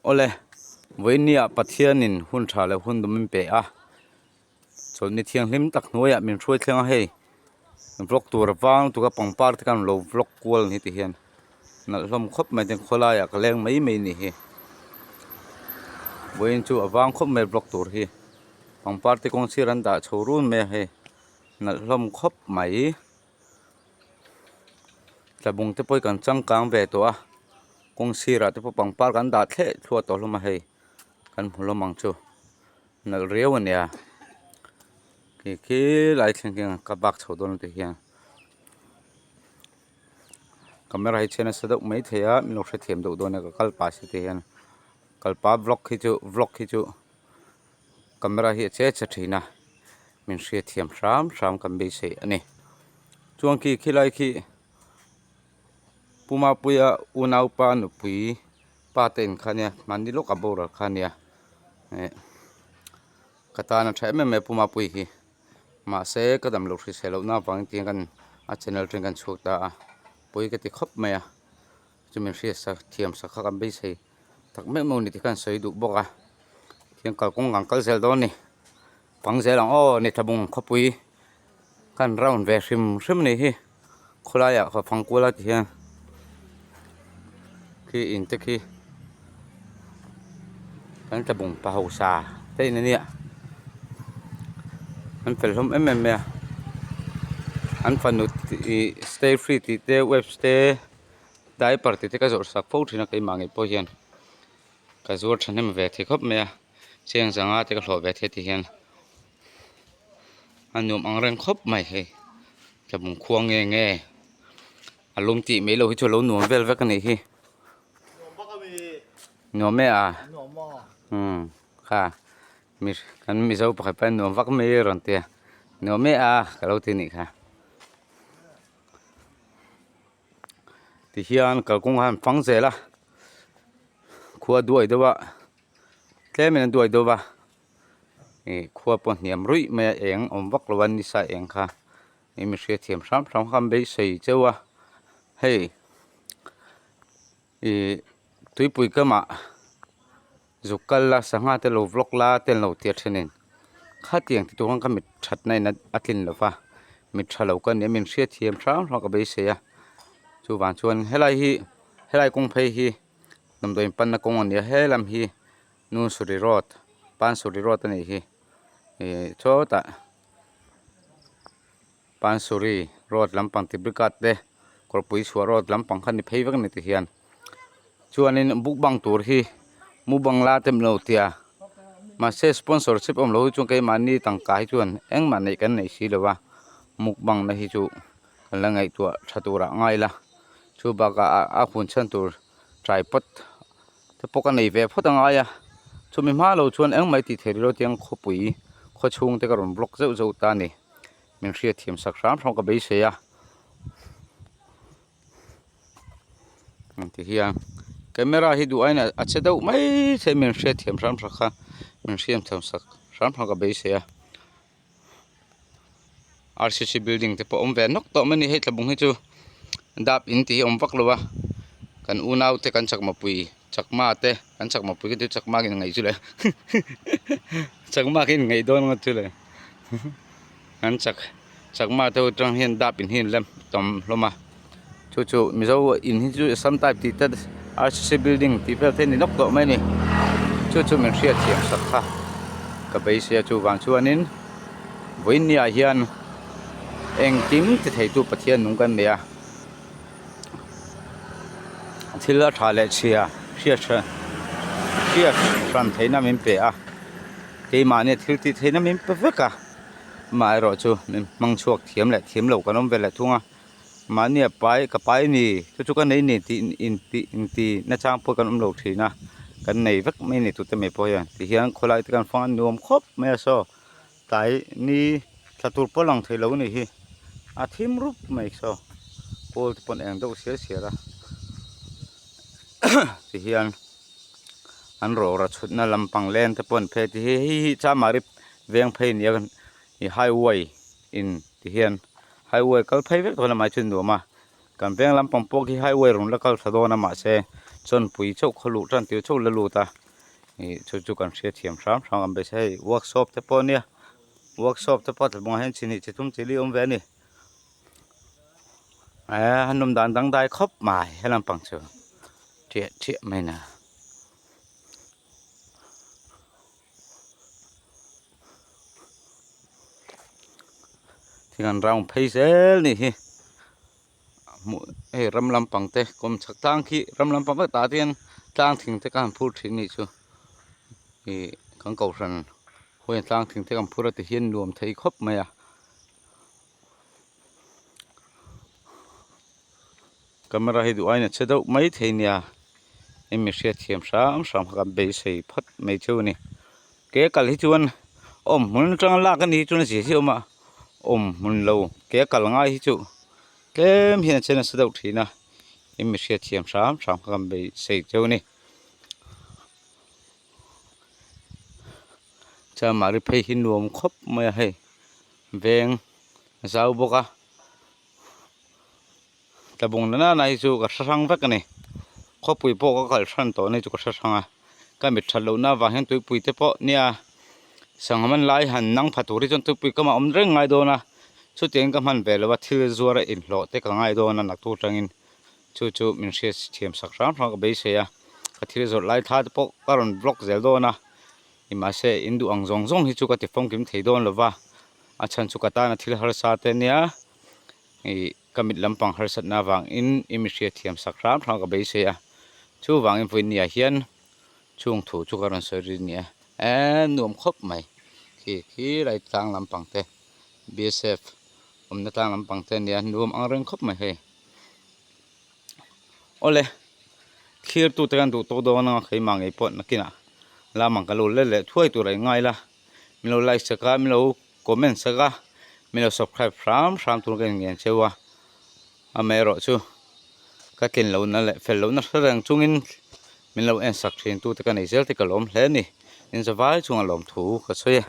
Awle, vawinia Pathianin hun tha leh hun dum min pe a, chawlhni thianghlim tak hnuaiah min hruai thleng a hei vlog tur a vang lutuk a pangpar te khan lo vlog kual a ni ti hian nalh hlawm khawp mai tin khawlaiah ka leng mai mai a nih hi vawiin chu a vang khawp mai vlog tur hi pangpar te kawng sir an dah chho run mai a hei nalh hlawm khawp mai. Tlabung te pawh hi kan changkang ve tawh a kawng sirah te pawh pangpar kan dah thleh thluah tawh hlawm a hei kan hmu hlawm ang chu nalh riau a nia khi khilai thleng khian ka bak chho dawn ti hian camera hi chhe nasa deuh maithei a min lo hrethiam deuh dawn a ka kal pah si te hian kalpa vlog hi chu vlog hi chu. Camera hi a che chhe thin a min hriatthiam hram hram kan beisei a ni chuan khi khilai khi Pu Mapuia unaupa nupui pa te in kha nia mahni lawk a boral kha nia eh ka tan a tha em em mai Pu Mapuii hi mahse ka dam loh hrisel lohna avangin tiang kan a channel atangin kan chhuak ta a pawi ka ti khawp mai a chu min hriatsak thiam sak kha kan beisei. Tak meuh meuh ni te khan sawi duh bawk a tiang kalkawng ang kal zel dawn a ni pang zel ang aw ni thlabung khawpui khan round ve hrim hrim a nih hi khawlaiah ka fang kual a ti hian khi in te khi kan tlabung pa hausa te in a nia an fel hlawm em em mai a an fanu ih stay free tih te webs te. Diaper tih te ka zawrh sak fo thin a keimah ngei pawh hian ka zuar thahnem ve thei khawp mai a cheng zanga te ka hlawh ve thei tih hian a nuam ang reng khawp mai hei tlabung khua nge nge a lum tih mai loh hi chu a lo nuam vel vek a nih hi nuam e a umm kha mi kan mizo pakhat pawh hian nuam vak mai a rawn ti a nuam e a ka lo ti a nih kha. Tihian kalkawng kha an fang zel a khua duai deuh a tlemin an duai deuh va ih khua pawh hniam ruih mai a eng awm vak lo a nisa eng kha ih mi hriatthiam hram hram kha an beisei cheu a hei ih tuipui kamah. Zuk kal la sangha te lo vlog la te an lo tia thenin khatiang ti tur khan ka mit thatna in a tlin lo va mit tha lo ka nia min hriatthiam hrang hrang ka beisei a chuvang chuan helai hi helai kawng phei hi damdawi panna kawng a ni a helam hi Nunsuri road Pansuri road a nih hi ih sawtah. Pansuri road lampang Tibrighat te kawrpui chhuah road lampang kha ni phei vek a ni ti hian chuanin mukbang tur hi mukbang la te milo tia mahse sponsorship awm lo hi chuan keimahni tangka hi chuan engmah neih kan nei si lo va mukbang na hi chu kan la ngaihtuah tha turah a ngai la chu bakah a hun chhan tur tripod te pawh ka nei ve phawt a ngai a chumi hma lo chuan engmah i tih theih rih lo tiang khawpui khaw chhung te ka rawn vlog zeuh zeuh ta a ni. Min hriatthiam sak hram hram ka beisei a ti hian camera hi duh aiin a che deuh mai thei min hriatthiam hram hram kha min hriatthiam sak hram hram ka beisei a rcc building te pawh a awm ve nawk tawh mai a ni hei tlabung hi chu dap in tih hi a awm vak lo a kan unau te kan chakma pui chakma te kan chakma pui ka ti chakma in ngaih chu le chakma khi in ngaih dawn ngawt chu le. An chak chakma te ho atang hian dap in hi an la tam hlawm a chu chu mizo in hi chu assam type tih te rcc building tih vel te a ni nawk tawh mai a ni chu chu min hriat thiam sak kha ka beisei a chuvang chuanin vawiin ni ah hian engkim ti thei tu Pathian nung kan nei a thil a tha leh chhia hriat hriat hran theihna min pe a. Keimahni thil tih theihna min pe vek a, amaherawh chu min hmang chhuak thiam leh thiam lo kan awm ve leh thung a, mahni a pai ka pai ni chu chu ka nei ni tih in tih in ti nachang pawh kan awm lo thin a, kan nei vek mai ni tute mai pawh hian tihian khawlai te kan fang a nuam khawp mai a saw tlai ni thla tur pawh lang thei lo a nih hi a thim rup mai saw kawl te pawn eng deuh sial sial a tihian. An rawra chhutna lampang leng te pawh an phei a ti hi hei hi chamari veng phei nia ih highway in ti hian highway kal phei vek dawn a mahse nuam a kan veng lampang pawh khi highway rawn la kal tha dawn a mahse. Chawnpui chauh khaw luh tan tir chauh la lut a ih chu chu kan hriatthiam hram hram ang beisei hei workshop te pawh ania workshop te pawh tlabawngah hian chi hnih chi thum chi li awm ve a ni eh a nawm dan dangdai khawp mai he lampang chu ṭiah ṭiah mai na. Thing an round phei zel nih hi hmuh hei ram lampang te kawm chhak tlang khi ram lampang vek tah te hian tlang thing te kha an phur thin nih chu ih kan kohhran huain tlang thing te kan phur a ti hian nuam thei khawp mai a. Camera hi duh aiin a che deuh mai thei nia hei mi hriatthiam hram hram kha kan beisei phawt mai chu a ni ke kal hi chuan awm hmun atanga lak a nih hi chuan a zia zia awm a awm hmun lo ke kal ngai hi chu tlem hian a che nasa deuh thin a hei mi hriatthiam hram hram kha kan beisei cheu a ni chuan mahni phei hi nuam khawp mai a hei veng a zau bawk a. Tlabung na nana hi chu ka hre hrang vek a ni khawpui pawh ka kal hran tawh na hi chu ka hre hrang a ka mit that loh na avang hian tuipui te pawh nia sangha man lai han nang pha tur hi chuan tuipui ka mah awm reng ngai dawn a chutiang ka hman ve lo a thil zuar a inhlawh te ka ngai dawn a naktuk atangin chu chu min hriat thiam sak hram hram ka beisei a ka thil zawrh lai thla te pawh ka rawn vlog zel dawn a mahse in duh ang zawng zawng hi chu ka ti fawmkim thei dawn lo va a chhan chu ka tana thil harsa te nia. Ih ka mit lampang harsatna avangin i mi hriatthiam sak hram hram ka beisei a, chuvangin vawinia hian chung thu chu ka rawn sawi ri nia eee nuam khawp mai khi khi lai tlang lampang te BSF awmna tlang lampang te ania nuam ang reng khawp mai hei awle thlir tute kan duh tawk dawn anga keimah ngei pawh nakinah lamang ka lo let leh thuai tur a ingai la min lo like sak a min lo comment sak a min lo subscribe hram hram tur ka inngen cheu a amaherawh chu ka tlin lohna leh fel lohna hre reng chungin min lo en sak thin tute ka nei zel te ka lawm hle a ni in zavai chunga lawmthu ka sawi a.